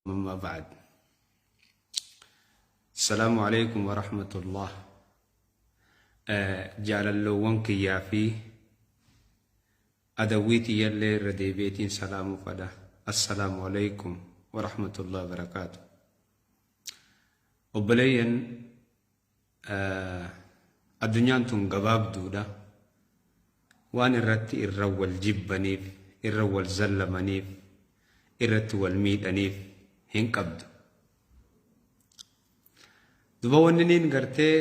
أما بعد السلام عليكم ورحمة الله. Jaalalloowwan kiyyaa fi adawwii tiyyallee irra deebi'eetiin salaamuu fadha. Assalaamu alaikum warahmatullahi wabarakaatu. Obboleeyyan, addunyaan tun gabaabduudha. Waan irratti irra wal jibbaniif, irra wal zallamaniif, irratti wal miidhaniif hin qabdu. Duba wanni niin gartee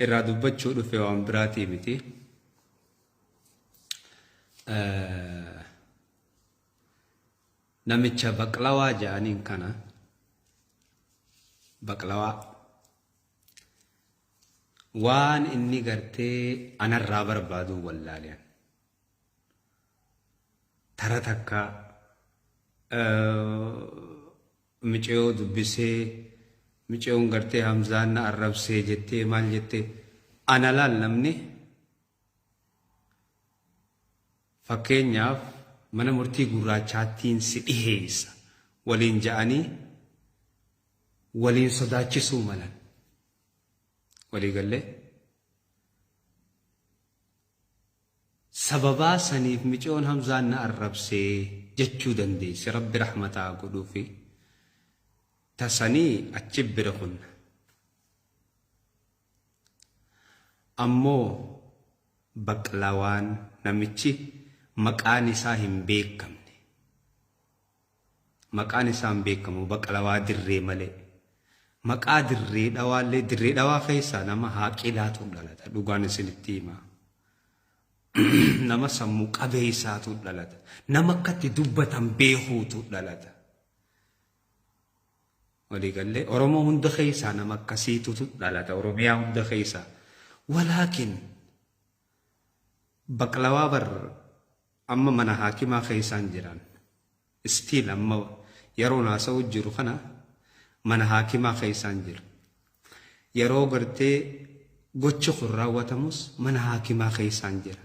irraa dubbachuu dhufe waan biraatii miti. Namicha Baqlawaa jedhaniin kana, Baqlawaa, waan inni gartee anarraa barbaadu wallaaliyan. Tara takka miciyoo dubbisee, miciyoon gartee Hamzaan na arrabsee jettee maal jettee, ana laal, namni fakkeenyaaf mana murtii gurraachaattiin si dhiheessa waliin ja'anii waliin sodaachisuu malan. Waliigallee sababaa saniif miciyoon Hamzaan na arrabsee jechuu dandeessi. Rabbi rahmataa godhuufi tasanii achi bira kunna. Ammoo Baqlawaan, namichi maqaan isaa hin beekamne, maqaan isaa hin beekamu Baqlawaa Dirree malee, maqaa Dirree Dhawaallee, Dirree Dhawaa keessaa nama haaqilaatu dhalata. Dhugaan isinitti himaa, nama sammuu qabeessaatu dhalata, nama akkatti dubbatan beekuutu dhalata. Waliigallee Oromoo hunda keessaa nama akkasiitu dhalata, Oromiyaa hunda keessaa. Walaakin Baqlawaa bar amma mana haakimaa keessaan jiran. Still amma yeroon haasa'u jiru kana mana haakimaa keessaan jiru. Yeroo gartee gochi kun raawwatamus mana haakimaa keessaan jira.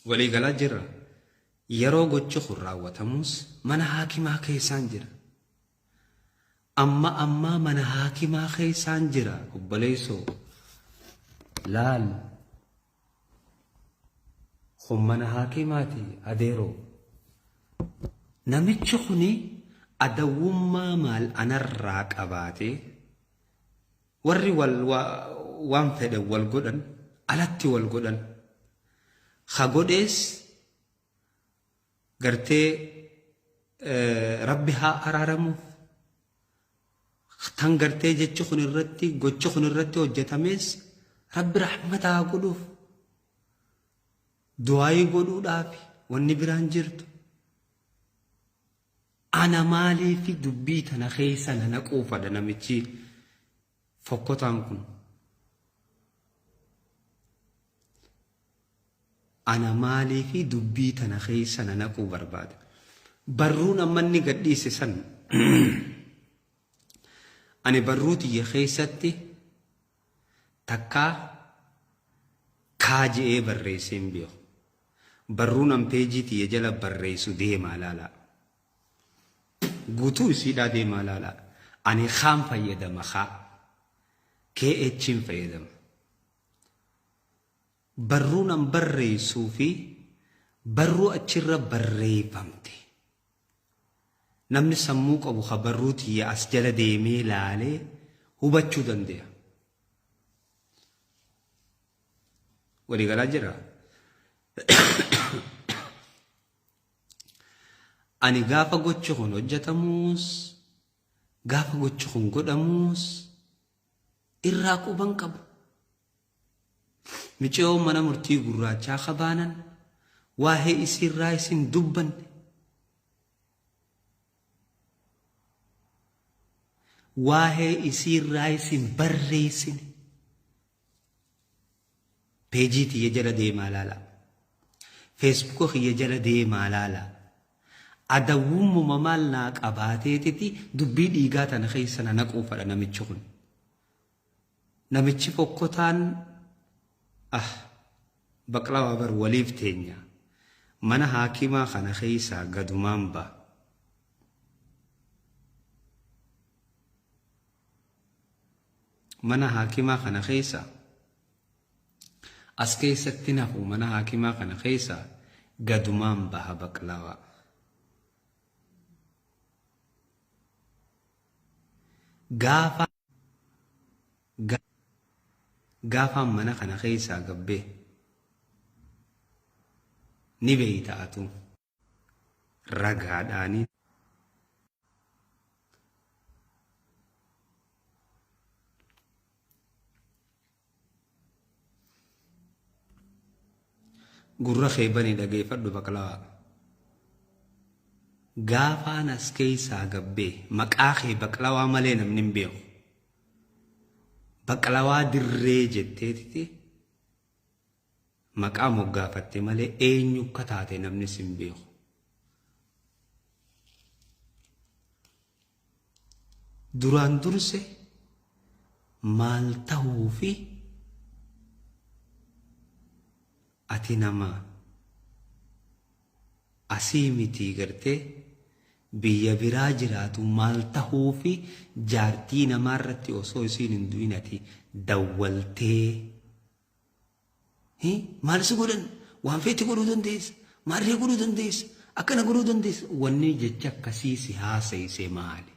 Waliigalaa jirra. Yeroo gochi kun raawwatamus mana haakimaa keessaan jira. Amma ammaa mana haakimaa keessaan jira, obboleessoo. Laal. Kun mana haakimaati, adeeroo. Namichi kuni adawwummaa maal anarraa qabaatee? Warri wal waan fedhan wal godhan, alatti wal godhan. Ha godhees gartee Rabbi haa araaramuuf. Tan gartee jechi kun irratti, gochi kun irratti hojjetamees Rabbi rahmata haa godhuuf. Du'aayii godhuudhaaf wanni biraan jirtu. Ana maaliifi dubbii tana keessa na naquu fadha namichi fokkotaan kun? Ana maaliifi dubbii tana keessa na naquu barbaada? Barruun amma inni gadhiise san, ani barruu tiyya keessatti takkaa kaa je'ee barreessee hin beeku. Barruun an peejii tiyya jala barreessu deemaa laalaa. Guutuu isiidhaa deemaa laalaa. Ani kaan fayyadama, kaa. KH'n fayyadama. Barruun an barreessuu fi barruu achirra barreeffamte, namni sammuu qabu ka barruu tiyya as jala deemee laalee hubachuu dande'a. Waliigalaa jira. Ani gaafa gochi kun hojjetamuus, gaafa gochi kun godhamuus irraa quban qabu. Miciyoon mana murtii gurraachaa kabaanan waa'ee isiirraa isin dubbanne. Waa'ee isiirraa isin barreessine. Peejii tiyya jala deemaa laalaa. Feesbuuka kiyya jala deemaa laalaa. Adawwummuma maal naa qabaateetiti dubbii dhiigaa tana keessa na naquu fadha namichi kun? Namichi fokkotaan, ah, Baqlawaa bar waliif teenya. Mana haakimaa kana keessaa gadumaan ba'a. Mana haakimaa kana keessa as keessatti nafu mana haakimaa kana keessa gadumaan baha baqlawaa. Gaafa gaafaan mana kana keessaa gabbee ni beeyta atu ragaadhaanii. Gurra kee bani dhageeffadhu baqlawaa. Gaafaan as keessaa gabbee maqaa kee baqlawaa malee namni hin beeku. Baqlawaa dirree jetteetiti maqaa moggaafatte malee eenyu akka taate namni sin beeku. Duraan durse maal tahuu fi ati nama asii mitii gartee biyya biraa jiraatu maal tahuu fi jaartii namaa irratti osoo isiin hin du'in ati dawwaltee Maal si godhan? Waan feete godhuu dandeessa. Maarree godhuu dandeessa. Akkana godhuu dandeessa. Wanni jecha akkasii si haasayise maali?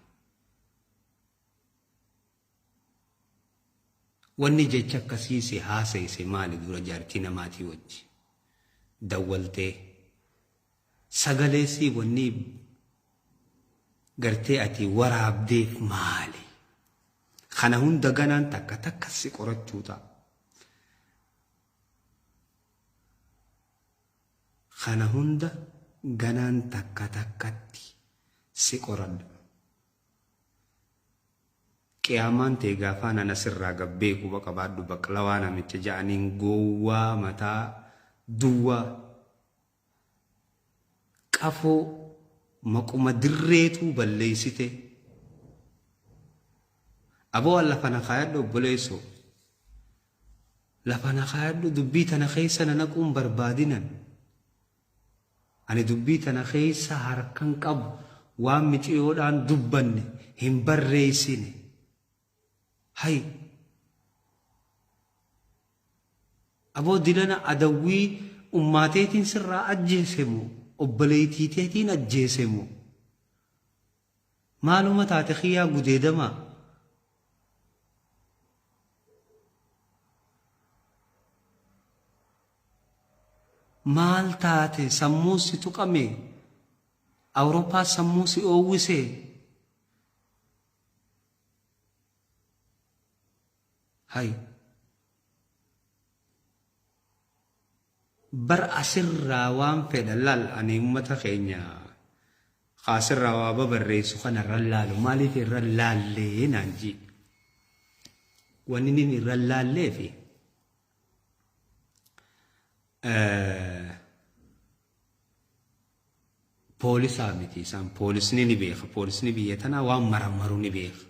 Wanni jecha akkasii si haasayise maali dura jaartii namaatii wajji? Dawwaltee. Sagalee sii wanni gartee ati waraabdeef maali? Kana hunda ganaan takka takka si qorachuu ta'a. Kana hunda ganaan takka takkatti si qoradha. Qiyaamaan tee gaafaan ana sirraa gabbee quba qabaadhu baqlawaa namicha ja'aniin gowwaa mataa duwwaa qafoo maquma dirreetuu balleessite. Aboo an lafa na kaayadhu obboleessoo. Lafa na kaayadhu dubbii tana keessa na naquun barbaadinan. Ani dubbii tana keessa harkan qabu waan miciyoodhaan dubbanne hin barreessine. Hay. Aboo dilana adawwii ummaateetiin sirraa ajjeese moo obboleettii teetiin ajjeese moo maaluma taate kiyyaa gudeedamaa? Maal taate sammuun si tuqame Awurooppaa sammuu si oowwise? Hay. Bar asirraa waan fedha laal ani ummata keenya ka asirraa waa babarreessu kana irra laalu maaliif irra laallee naan jii. Wanni inni irra laallee fi Poolisaa miti isaan poolisni ni beeka poolisni biyya tanaa waan marammaru ni beeka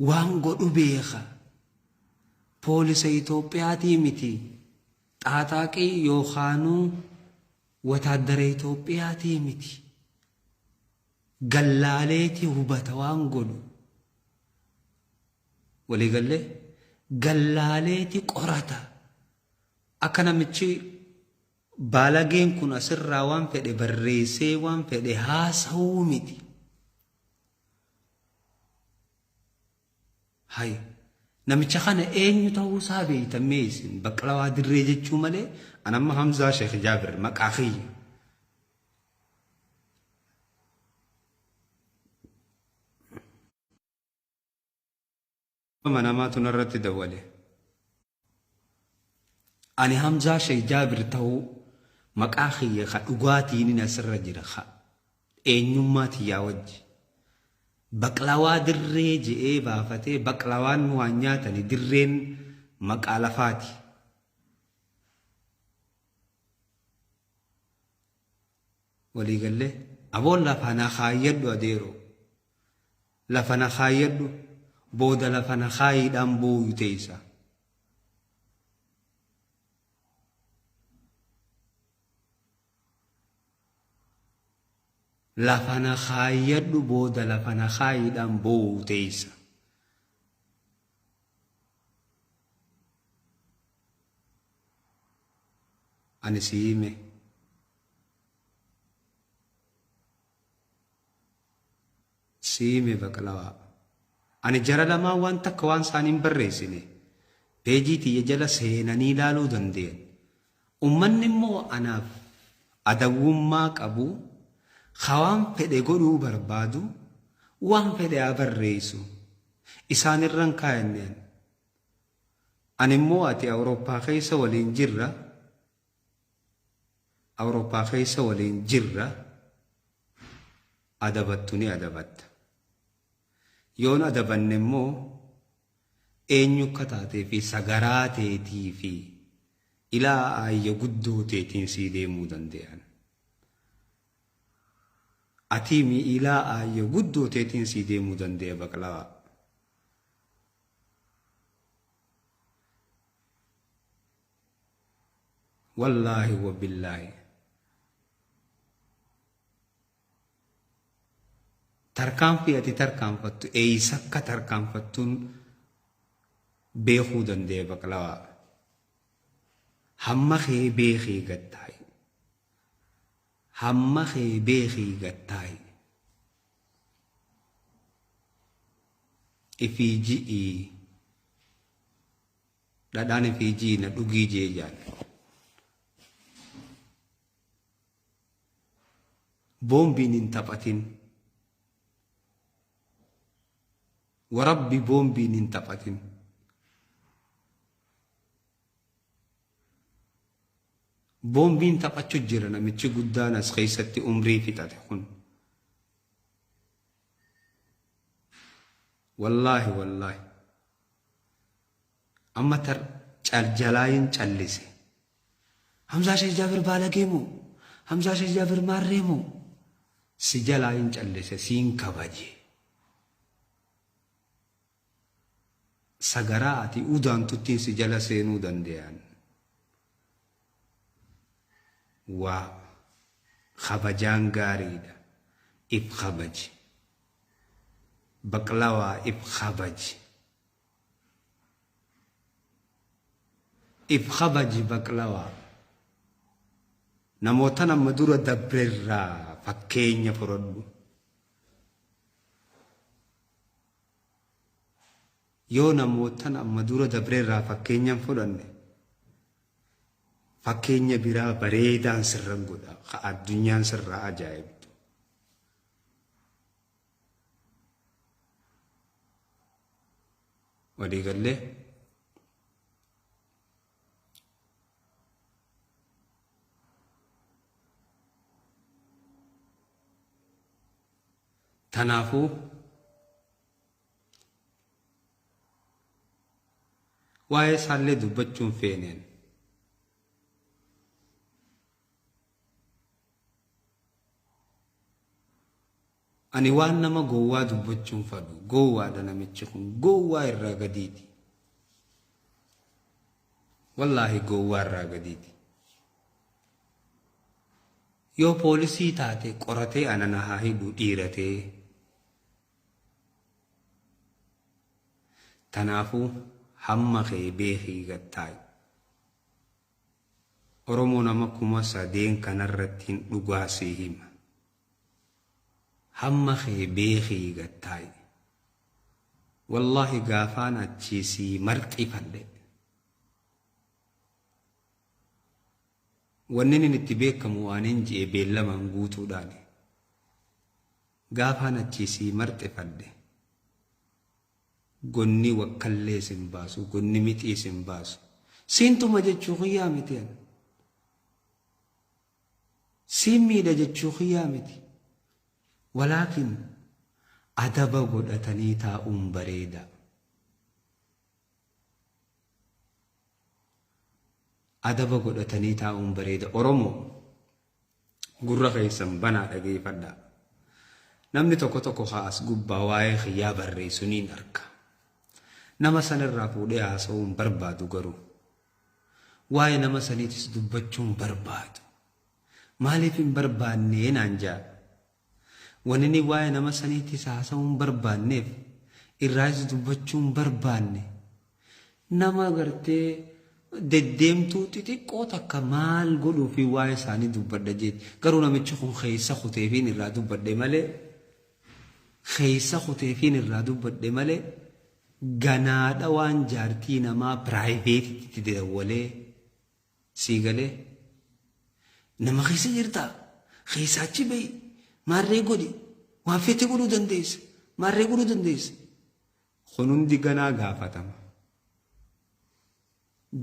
waan godhu beeka poolisa Itoophiyaatii miti xaaxaaqii yookaanuu wataaddara Itoophiyaatii miti gallaaleeti hubata waan godhu waliigallee gallaaleeti qorata akka namichi Baalageen kun asirraa waan fedhe barreessee waan fedhe haasawuu miti. Hay namicha kana eenyu ta'uu isaa beektan mee isin baqlawaa dirree jechuu malee an amma Hamzaa Sheekh Jaabir maqaa kiyya. Namaatu narratti dawwale. Ani Hamzaa Sheikh Jaabir ta'uu maqaa kiyya ka dhugaatiinin asirra jira ka eenyummaa tiyyaa wajji. Baqlawaa dirree je'ee baafatee baqlawaan waan nyaatani dirreen maqaa lafaati. Walii gallee aboon lafa na kaayyadhu adeeroo. Lafa na kaayyadhu booda lafa na kaayiidhaan booyu teessa. Lafa na kaayyadhu booda lafa na kaayiidhaan boo'u teessa. Ani si hime. Si hime baqlawaa. Ani jara lamaan waan takka waan isaanii hin barreessine. Peejii tiyya jala seenanii ilaaluu danda'an. Ummanni immoo anaaf adawwummaa qabu, ka waan fedhe godhuu barbaadu, waan fedhe haa barreessu. Isaan irra hin kaayanne ani. Ani immoo ati Awurooppaa keessa waliin jirra, Awurooppaa keessa waliin jirra, adabattu ni adabatta. Yoon adabanne immoo eenyu akka taatee fi sagaraa teetii fi ilaa aayya guddoo teetiin sii deemuu dande'an. Atii mi ilaa aayya guddoo teetiin sii deemuu dande'a baqlawaa. Wallaahi wa billaahi. Tarkaanfii ati tarkaanfattu eeysa akka tarkaanfattuun beekuu danda'e baqlawaa. Hamma kee beekii gad taa'i. Hamma kee beekii gad taa'i. Ifii ji'ii. Dhadhaan ifii ji'i na dhugii jee jaan. Boombiin hin taphatin. Warabbi boombiin hin taphatin. Boombiin taphachu jira namichi guddaan as keessatti umrii fixate kun. Wallaahi wallaahi. Amma tar cal jalaayin callise. Hamzaa Sheekh Jaabir baalagee moo? Hamzaa Sheekh Jaabir maarree moo? Si jalaayin callise siin kabaje. Sagaraa ati udaantuttiin si jala seenuu dande'an. Waa kabajaan gaariidha. If kabaji. Baqlawaa if kabaji. If kabaji baqlawaa. Namootan amma dura dabrerraa fakkeenya fudhadhu. Yoo namootan amma dura dabrerraa fakkeenya hin fudhanne, fakkeenya biraa bareedaan sirra godha, ka addunyaan sirraa ajaa'ibdu. Walii gallee? Tanaafuu waa'ee isaallee dubbachuun feeneen. Ani waan nama gowwaa dubbachuun fadhu. Gowwaadha namichi kun. Gowwaa irraa gadiiti. Wallaahi gowwaa irraa gadiiti. Yoo poolisii taate qoratee ana na haa hidhu dhiiratee. Tanaafuu hamma kee beekii gad taa'i. Oromoo nama 3000 kanarrattiin dhugaa sii hima. Hamma kee beekii gad taa'i. Wallaahi gaafaan achii sii marxifadhe. Wanninin itti beekamu waanin je'e beellamaan guutuudhaani. Gaafaan achii sii marxifadhe. Gonni wakkallee sin baasu, gonni mixii sin baasu. Siin tuma jechuu kiyyaa miti an. Siin miidha jechuu kiyyaa miti. Walaakin adaba godhatanii taa'uun bareeda. Adaba godhatanii taa'uun bareeda. Oromoo gurra keessan banaa dhageeffadhaa. Namni tokko tokko haa as gubbaa waa'ee kiyyaa barreessu niin arka. Nama sanirraa fuudhee haasa'uu hin barbaadu garuu. Waa'ee nama saniitis dubbachuu hin barbaadu. Maaliif hin barbaannee naan ja'a. Wanni inni waa'ee nama saniitis haasa'uu hin barbaanneef irraas dubbachuu hin barbaanne nama gartee deddeemtuu xixiqqoo takka maal godhuu fi waa'ee isaanii dubbadha jeeti. Garuu namichi kun keessa kuteefiin irraa dubbadhe malee keessa kuteefiin irraa dubbadhe malee ganaadha waan jaartii namaa piraayiveetitti dawwalee sii galee nama keessa jirtaa keessa achi bahi maarree godhi waan feete godhuu dandeessa maarree godhuu dandeessa. Kun hundi ganaa gaafatama.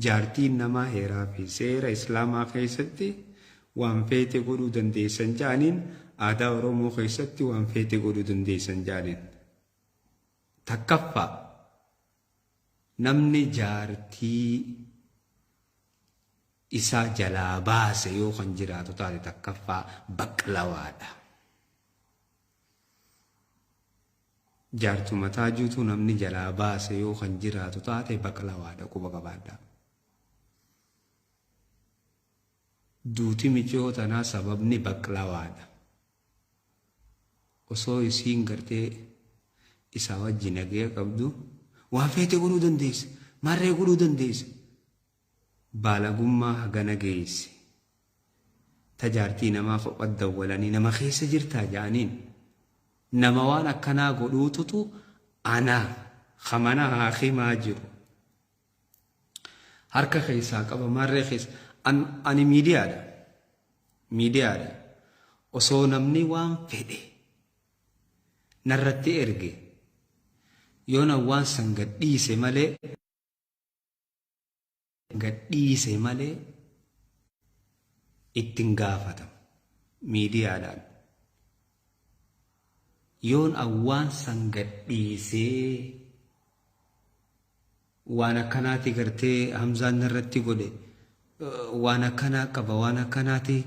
Jaartiin namaa heeraa fi seera Islaamaa keessatti waan feete godhuu dandeessan ja'aniin, aadaa Oromoo keessatti waan feete godhuu dandeessan ja'aniin. Takkaffaa, namni jaartii isaa jalaa baase yoo kan jiraatu taate takkaffaa baqlawaadha. Jaartuma taajuutu namni jalaa baase yoo kan jiraatu taate baqlawaadha, quba qabaadha. Duuti miciyoo tanaa sababni baqlawaadha. Osoo isiin gartee isaa wajji nagaya qabdu waan feete godhuu dandeessa, maarree godhuu dandeessa. Baalagummaa hagana geesse. Ta jaartii namaa kophat dawwalanii nama keessa jirtaa ja'aniin. Nama waan akkanaa godhuututu ana ka mana haakimaa jiru. Harka keessaa qaba maarree keessa. Ani miidiyaadha. Miidiyaadha. Osoo namni waan fedhe narratti erge yoona waan san gadhiise malee gadhiise malee ittiin gaafatamu miidiyaadhaan. Yoon awwaan san gadhiisee waan akkanaati gartee Hamzaan irratti godhe waan akkanaa qaba waan akkanaati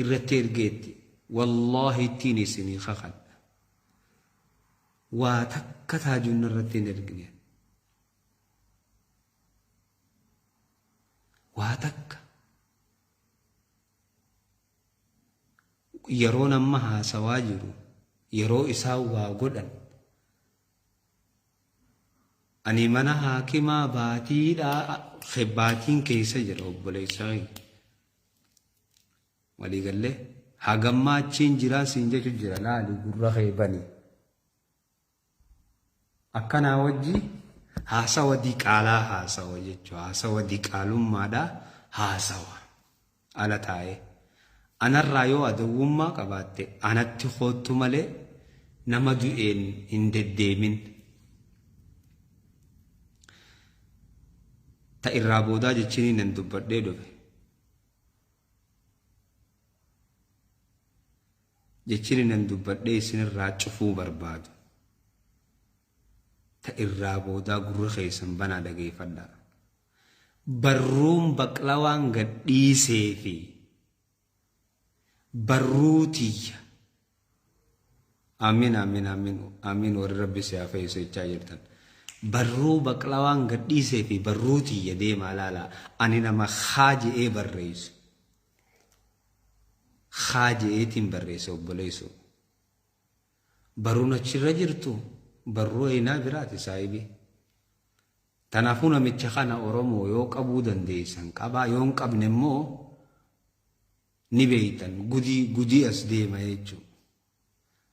irratti ergeetti wallaahi ittiin isinii kakadha. Waa takka taajuun irratti hin ergine. Waa takka. Yeroon amma haasawaa jiru yeroo isaan waa godhan ani mana haakimaa baatiidhaa baatiin keessa jira obboleessa kiyya. Waliigallee hagammaa achiin jiraa siin jechu jira laali gurra kee bani. Akkanaa wajji haasawa diqaalaa haasawa jechuudha. Haasawa diqaalummaadhaa haasawa ala taa'ee. Anarraa yoo adawwummaa qabaatte anatti koottu malee nama du'een hin deddeemin. Ta irraa boodaa jechinii nan dubbadhee dhufe. Jechini nan dubbadhee isinirraa cufuu barbaadu. Ta irraa boodaa gurra keessan banaa dhageeffadhaa. Barruun baqlawaan gadhiisee fi barruu tiyya. Amiin amiin amiin amiin warri rabbi si haa fayyisu jechaa jirtan. Barruu baqlawaan gadhiisee fi barruu tiyya deemaa laalaa. Ani nama haa je'ee barreessu. Haa je'eetiin barreessa obboleessoo. Barruun achirra jirtu barruu eenaa biraati saahibii. Kanaafuu namicha kana Oromoo yoo qabuu dandeessan qabaa, yoo hin qabne immoo ni beektan gudii gudii as deema jechuudha.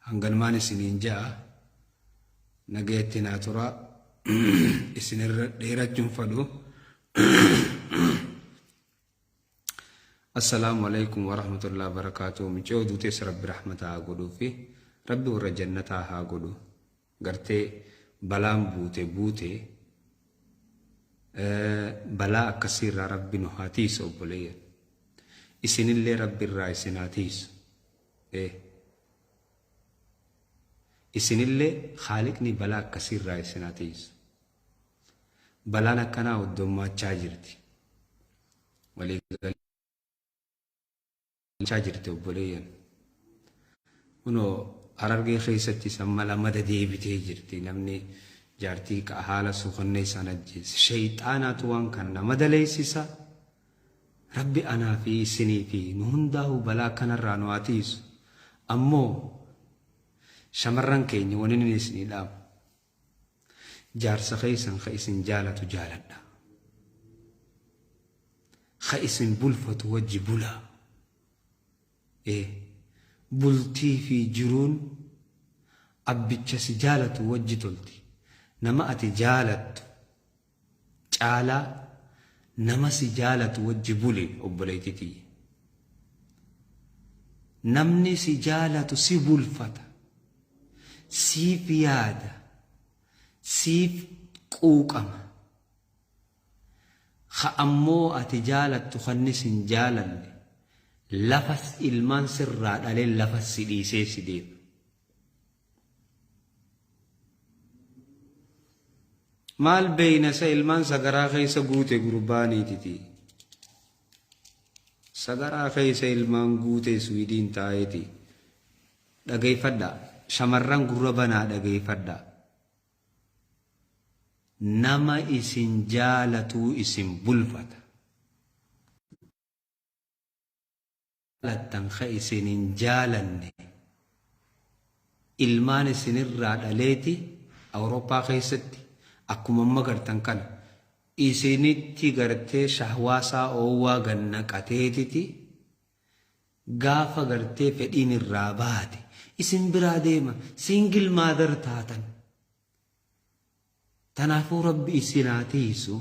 Hanganumaan isiniin ja'a nagayatti naa turaa isinirra dheerachuun fadhu. Assalaamu alaikum warahmatullahi wabarakatuh. Miciyoo duutees rabbi rahmata haa godhuu fi rabbi warra jannataa haa godhu. Gartee balaan buute buute balaa akkasiirraa rabbi nu haa tiisu obboleeyyan. Isinillee rabbi irraa isin haa tiisu. Isinillee Khaaliqni balaa akkasiirraa isin haa tiisu. Balaan akkanaa hoddommaachaa jirti. Waliigalchaa jirti obboleeyyan. Kunoo Harargee keessatti samma lamada deebitee jirti namni jaartii haala suukannee isaan ajjeese. Shayxaanaatu waan kana nama daleessisa. Rabbi anaa fi isinii fi nu hundaa'u balaa kanarraa nu haa tiisu. Ammoo Shamarran keenya wani inni isinii dhaamu. Jaarsa keessan ka isin jaalatu jaaladha. Ka isin bulfatu wajji bulaa. Ee bultii fi jiruun abbicha si jaalatu wajji tolti. Nama ati jaalattu caalaa nama si jaalatu wajji buli obboleettii tiyya. Namni si jaalatu si bulfata. Siif yaada. Siif quuqama. Ka ammoo ati jaalattu kanni sin jaalanne lafa ilmaan sirraa dhalee lafa si dhiisee si deema. Maal beeyna sa ilmaan sagaraa keessa guute gurbaaniititi. Sagaraa keessa ilmaan guute Swiidiin taa'eeti. Dhageeffadhaa. Shamarran gurra banaa dhageeffadhaa. Nama isin jaalatuu isin bulfata. Jaalattan ka isin hin jaalanne ilmaan isinirraa dhaleeti Awurooppaa keessatti akkuma amma gartan kana isinitti gartee shahwaasaa oowwaa gannaqateetiti gaafa gartee fedhiin irraa baate isin biraa deema single mother taatan. Tanaafuu Rabbi isin haa tiisu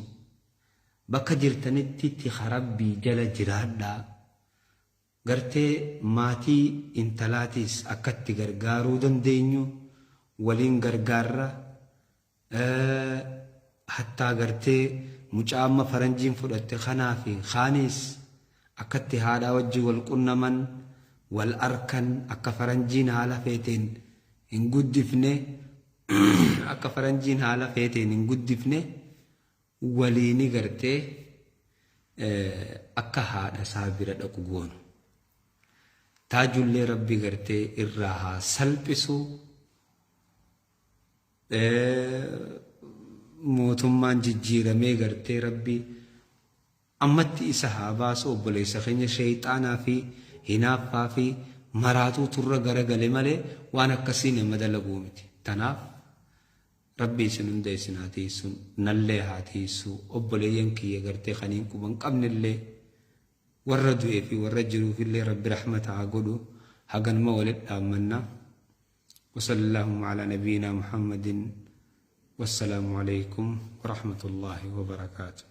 bakka jirtanitti tika Rabbii jala jiraadhaa. Gartee maatii intalaatiis akkatti gargaaruu dandeenyu waliin gargaarra. Hattaa gartee mucaa amma faranjiin fudhatte kanaa fi kaanis akkatti haadhaa wajji wal qunnaman wal arkan akka faranjiin haala feeteen hin guddifne akka faranjiin haala feeteen hin guddifne waliini gartee akka haadha isaa bira dhaqu goonu. Taajullee Rabbi gartee irraa haa salphisu. Mootummaan jijjiiramee gartee Rabbi ammatti isa haa baasu obboleessa keenya sheeyxaanaa fi hinaaffaa fi maraatuu turra garagale malee waan akkasii nama dalaguu miti. Tanaaf Rabbi isin hunda isin haa tiisu, nallee haa tiisu, obboleeyyan kiyya gartee kaniin quban qabnellee warra du'ee fi warra jiruufillee Rabbi rahmata haa godhu haganuma walit dhaammanna. وصلى اللهم على نبينا محمد والسلام عليكم ورحمة الله وبركاته.